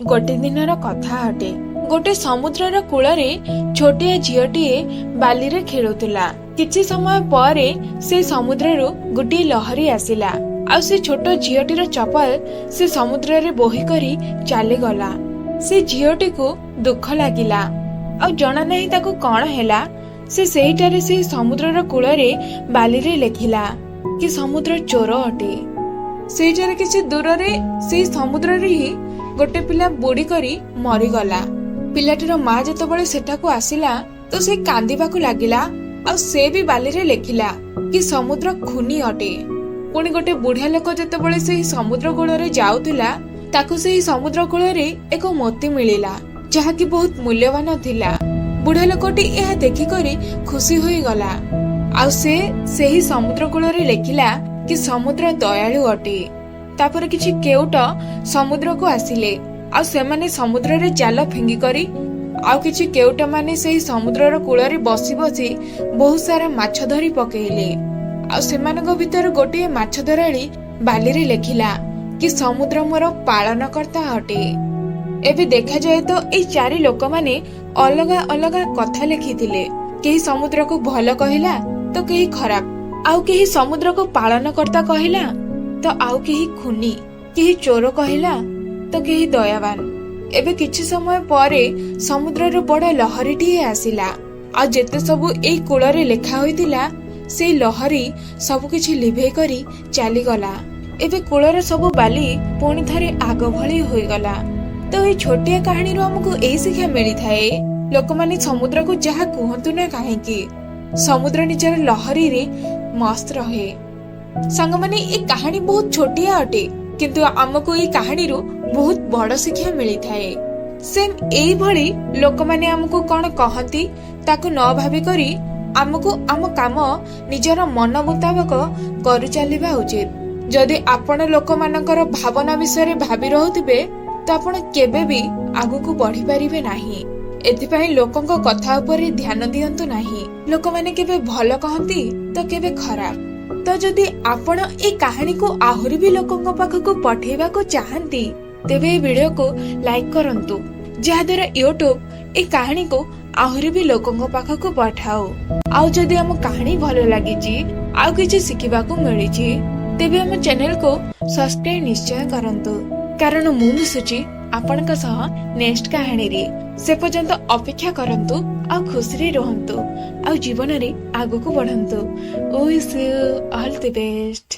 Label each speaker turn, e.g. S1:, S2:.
S1: ଗୋଟେ ଦିନର କଥା ଅଟେ। ଗୋଟେ ସମୁଦ୍ରର କୂଳରେ ଛୋଟିଆ ଝିଅଟିଏ ବାଲିରେ ଖେଳୁଥିଲା। କିଛି ସମୟ ପରେ ସେ ସମୁଦ୍ରରୁ ଗୋଟିଏ ଲହରୀ ଆସିଲା ଆଉ ସେ ଛୋଟ ଝିଅଟିର ଚପଲ ସେ ସମୁଦ୍ରରେ ବୋହି କରି ଚାଲିଗଲା। ସେ ଝିଅଟିକୁ ଦୁଃଖ ଲାଗିଲା ଆଉ ଜଣା ନାହିଁ ତାକୁ କଣ ହେଲା। ସେ ସେଇଟାରେ ସେଇ ସମୁଦ୍ରର କୂଳରେ ବାଲିରେ ଲେଖିଲା କି ସମୁଦ୍ର ଚୋର ଅଟେ। ସେଇଠାରେ କିଛି ଦୂରରେ ସେଇ ସମୁଦ୍ରରେ ହିଁ ଗୋଟେ ପିଲା ବୁଡି କରି ମରିଗଲା। ପିଲାଟିର ମା ଯେତେବେଳେ ସେଠାକୁ ଆସିଲା ତ ସେ କାନ୍ଦିବାକୁ ଲାଗିଲା ଆଉ ସେ ବି ବାଲିରେ ଲେଖିଲା କି ସମୁଦ୍ର ଖୁନି ଅଟେ। ପୁଣି ଗୋଟେ ବୁଢା ଲୋକ ଯେତେବେଳେ ସେହି ସମୁଦ୍ର କୂଳରେ ଯାଉଥିଲା, ତାକୁ ସେହି ସମୁଦ୍ର କୂଳରେ ଏକ ମୋତି ମିଳିଲା, ଯାହାକି ବହୁତ ମୂଲ୍ୟବାନ ଥିଲା। ବୁଢା ଲୋକଟି ଏହା ଦେଖିକରି ଖୁସି ହୋଇଗଲା ଆଉ ସେ ସେହି ସମୁଦ୍ର କୂଳରେ ଲେଖିଲା କି ସମୁଦ୍ର ଦୟାଳୁ ଅଟେ। ତାପରେ କିଛି କେଉଟ ସମୁଦ୍ରକୁ ଆସିଲେ ଆଉ ସେମାନେ ସମୁଦ୍ରରେ ଜାଲ ଫିଙ୍ଗି କରି ଆଉ କିଛି କେଉଟ ମାନେ ସେହି ସମୁଦ୍ରର କୂଳରେ ବସି ବସି ବହୁତ ସାରା ମାଛ ଧରି ପକେଇଲେ। ଆଉ ସେମାନଙ୍କ ଭିତରୁ ଗୋଟିଏ ମାଛ ଧରାଳି ବାଲିରେ ଲେଖିଲା କି ସମୁଦ୍ର ମୋର ପାଳନକର୍ତ୍ତା ଅଟେ। ଏବେ ଦେଖାଯାଏ ତ ଏଇ ଚାରି ଲୋକମାନେ ଅଲଗା ଅଲଗା କଥା ଲେଖିଥିଲେ। କେହି ସମୁଦ୍ରକୁ ଭଲ କହିଲା ତ କେହି ଖରାପ, ଆଉ କେହି ସମୁଦ୍ରକୁ ପାଳନକର୍ତ୍ତା କହିଲା ତ ଆଉ କେହି ଖୁନି, କେହି ଚୋର କହିଲା ତ କେହି ଦୟାବାନ। ଏବେ କିଛି ସମୟ ପରେ ସମୁଦ୍ରରୁ ବଡ ଲହରୀଟିଏ ଆସିଲା ଆଉ ଯେତେ ସବୁ ଏଇ କୂଳରେ ଲେଖା ହୋଇଥିଲା, ସେଇ ଲହରୀ ସବୁ କିଛି ଲିଭେଇ କରି ଚାଲିଗଲା। ଏବେ କୂଳର ସବୁ ବାଲି ପୁଣି ଥରେ ଆଗ ଭଳି ହୋଇଗଲା। ତ ଏଇ ଛୋଟିଆ କାହାଣୀରୁ ଆମକୁ ଏଇ ଶିକ୍ଷା ମିଳିଥାଏ, ଲୋକମାନେ ସମୁଦ୍ରକୁ ଯାହା କୁହନ୍ତୁ ନା କାହିଁକି, ସମୁଦ୍ର ନିଜର ଲହରୀରେ ମସ୍ତ ରହେ। ସାଙ୍ଗମାନେ, ଏ କାହାଣୀ ବହୁତ ଛୋଟିଆ ଅଟେ, କିନ୍ତୁ ଆମକୁ ଏଇ କାହାଣୀରୁ ବହୁତ ବଡ ଶିକ୍ଷା ମିଳିଥାଏ। ସେମ୍ ଏଇଭଳି ଲୋକମାନେ ଆମକୁ କଣ କହନ୍ତି ତାକୁ ନ ଭାବି କରି ଆମକୁ ଆମ କାମ ନିଜର ମନ ମୁତାବକ କରିଚାଲିବା ଉଚିତ। ଯଦି ଆପଣ ଲୋକମାନଙ୍କର ଭାବନା ବିଷୟରେ ଭାବି ରହୁଥିବେ ତ ଆପଣ କେବେ ବି ଆଗକୁ ବଢି ପାରିବେ ନାହିଁ। ଏଥିପାଇଁ ଲୋକଙ୍କ କଥା ଉପରେ ଧ୍ୟାନ ଦିଅନ୍ତୁ ନାହିଁ। ଲୋକମାନେ କେବେ ଭଲ କହନ୍ତି ତ କେବେ ଖରାପ। ତ ଯଦି ଆପଣ ଏ କାହାଣୀକୁ ଆହୁରି ବି ଲୋକଙ୍କ ପାଖକୁ ପଠେଇବାକୁ ଚାହାନ୍ତି, ତେବେ ଏ ଭିଡିଓକୁ ଲାଇକ୍ କରନ୍ତୁ, ଯାହାଦ୍ୱାରା ୟୁଟ୍ୟୁବ ଏ କାହାଣୀକୁ ଆହୁରି ବି ଲୋକଙ୍କ ପାଖକୁ ପଠାଉ। ଆଉ ଯଦି ଆମ କାହାଣୀ ଭଲ ଲାଗିଛି ଆଉ କିଛି ଶିଖିବାକୁ ମିଳିଛି, ତେବେ ଆମ ଚ୍ୟାନେଲକୁ ସବସ୍କ୍ରାଇବ ନିଶ୍ଚୟ କରନ୍ତୁ, କାରଣ ମୁଁ ମିଶୁଛି ଆପଣଙ୍କ ସହ ନେକ୍ସଟ କାହାଣୀରେ। ସେ ପର୍ଯ୍ୟନ୍ତ ଅପେକ୍ଷା କରନ୍ତୁ ଆଉ ଖୁସିରେ ରୁହନ୍ତୁ ଆଉ ଜୀବନରେ ଆଗକୁ ବଢନ୍ତୁ। Wish you all the best.